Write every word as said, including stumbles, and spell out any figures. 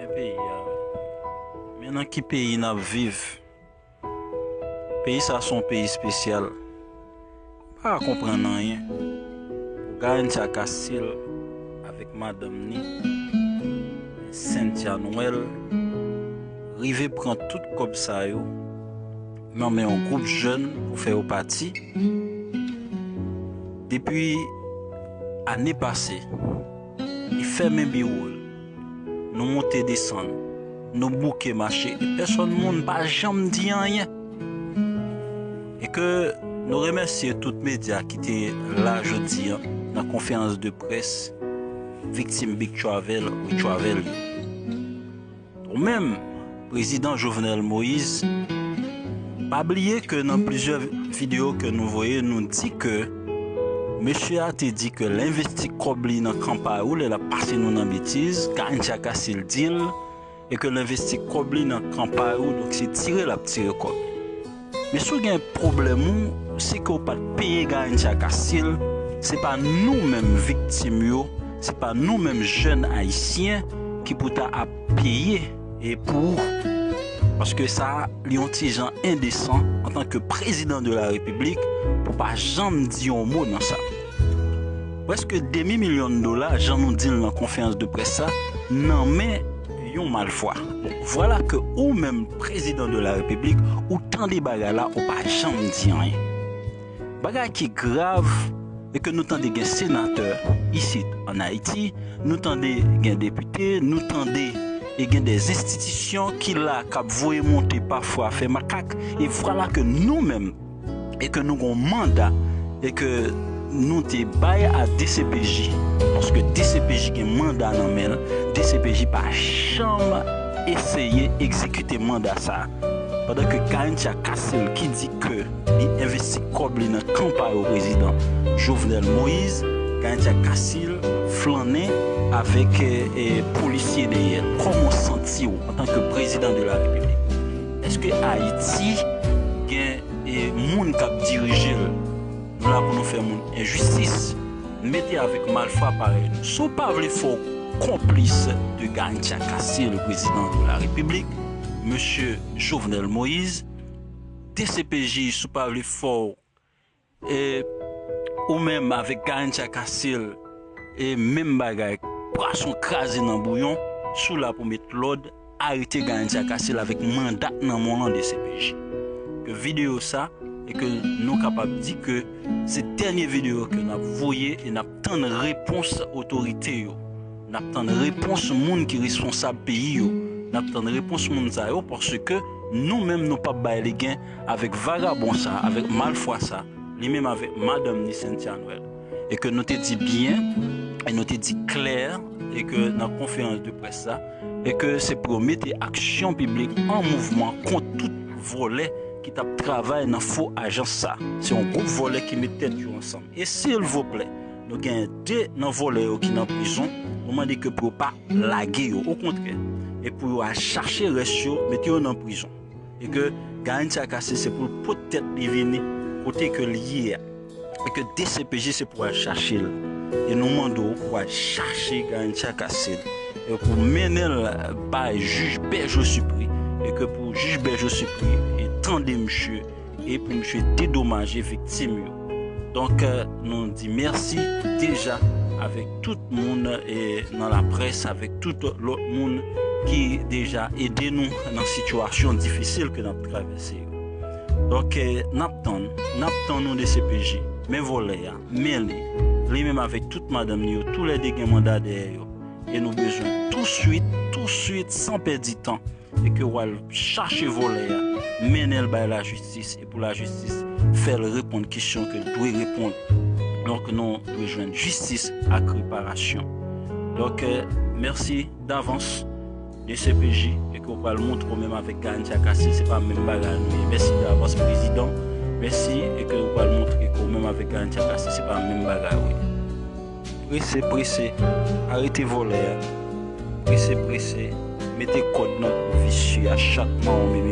Peyi a, men nan ki peyi n ap viv? Peyi sa se yon peyi espesyal. M pa ka konprann anyen. Pou Garincha Cassil avèk madanm ni, Cynthia Noël, rive pran tout kòb sa yo nan men yon gwoup jèn pou fè yo pati. Depi ane pase, li fèmen biwo l. Nou monte desann, nou bouke mache, e pèsonn moun pa janm di anyen. E ke nou remèsye tout medya ki te la jodi a nan konferans de près viktim Big Travel, We Travel yo. Ou menm, Prezidan Jovenel Moïse, pa bliye ke nan plizyè videyo ke nou voye, nou di ke mesye a te di ke l envesti kòb li nan kanpay ou, lè l ap pase nou nan betiz, Garincha Cassil di l, e ke l envesti kòb li nan kanpay ou, donk se tire l ap tire kòb. Men si w gen pwoblèm ou, se ke w pa t peye Garincha Cassil, se pa nou menm viktim yo, se pa nou menm jèn ayisyen ki pou ta ap peye e pou ou. Paske sa, li yon ti jan endesan antanke prezidan de la repiblik pou pa janm di yon mo nan sa. Prèske demi milyon dola, jan nou di l nan konferans de près sa, nan men yon malfwa. Vwala ke ou menm prezidan de la repiblik, ou tande bagay la, ou pa janm di anyen. Bagay ki grav, e ke nou tande gen senatè isit ann Ayiti, nou tande gen depite, nou tande e gen de enstitisyon ki la k ap voye monte pafwa fè makak, e vwala ke nou menm, e ke nou gon manda, e ke nou te bay a D C P J, paske D C P J gen manda nan men l, D C P J pa janm eseye egzekite manda sa. Pandan ke Garincha Cassil ki di ke li envesti kòb li nan kanpay o prezidan Jovenel Moïse, Garincha Cassil flannen avèk, e, e, polisye dèyè l. Kòman w santi w antanke prezidan de la repiblik? Èske Ayiti gen, e, moun k ap dirije l? Nou la pou nou fè moun enjistis, mete avèk malfwa parèy nou. Si w pa vle fè w konplis de Garincha Cassil, prezidan de la repiblik, mesye Jovenel Moïse, D C P J, si w pa vle fè w, e, ou menm avèk Garincha Cassil, e, menm bagay, pwason kraze nan bouyon, si w la pou met lòd, arete Garincha Cassil avèk manda k nan men w lan, D C P J. Ke videyo sa, e ke nou kapab di ke se dènye videyo ke n ap voye e n ap tann repons otorite yo. N ap tann repons moun ki responsab peyi yo. N ap tann repons moun sa yo, paske nou menm nou p ap bay legen avèk vagabon sa, avèk malfwa sa, li menm avèk madanm ni Cynthia Noël. E ke nou te di byen, e nou te di klè, e ke nan konferans de près la, e ke se pou yo mete aksyon piblik an mouvman kont tout vòlè ki t ap travay nan fo ajans sa. Se yon gwoup vòlè ki met tèt yo ansanm. E silvouplè, nou gen de nan vòlè yo ki nan prizon, nou mande ke pou yo pa lage yo, okontrè, e pou yo al chache rès yo, mete yo nan prizon. E ke Garincha Cassil se pou l pot tèt li vini kote ke l ye a. E ke D C P J se pou al chache l. E nou mande w pou al chache Garincha Cassil. E pou mennen l bay jij Bergeau Supri. E ke pou jij Bergeau Supri e tande misye e pou misye dedomaje viktim yo. Donk, euh, nou di mèsi deja avèk tout moun, e, nan laprès, avèk tout lòt moun ki deja ede nou nan sitiyasyon difisil ke n ap travèse yo. Donk, e, n ap tann, n ap tann nou D C P J, men vòlè a, men li, li menm avèk tout madanm li yo, toulède gen manda dèyè yo. E nou bezwen touswit, touswit, san pèdi tan, e ke w al chache vòlè a, mennen l bay lajistis, e pou lajistis fè l reponn kesyon ke l dwe reponn. Donk, nou dwe jwenn jistis ak reparasyon. Donk, euh, mèsi davans, D C P J, e ke w pral montre w menm avèk Garincha Cassil, se pa menm bagay nou ye. Mèsi davans, prezidan. Mèsi, e ke w pral montre ke w menm avèk Garincha Cassil, se pa menm bagay ou ye. Prese, prese, arete vòlè a. Prese, prese, mete kòd nan kou visye a, chat mawon, mimi.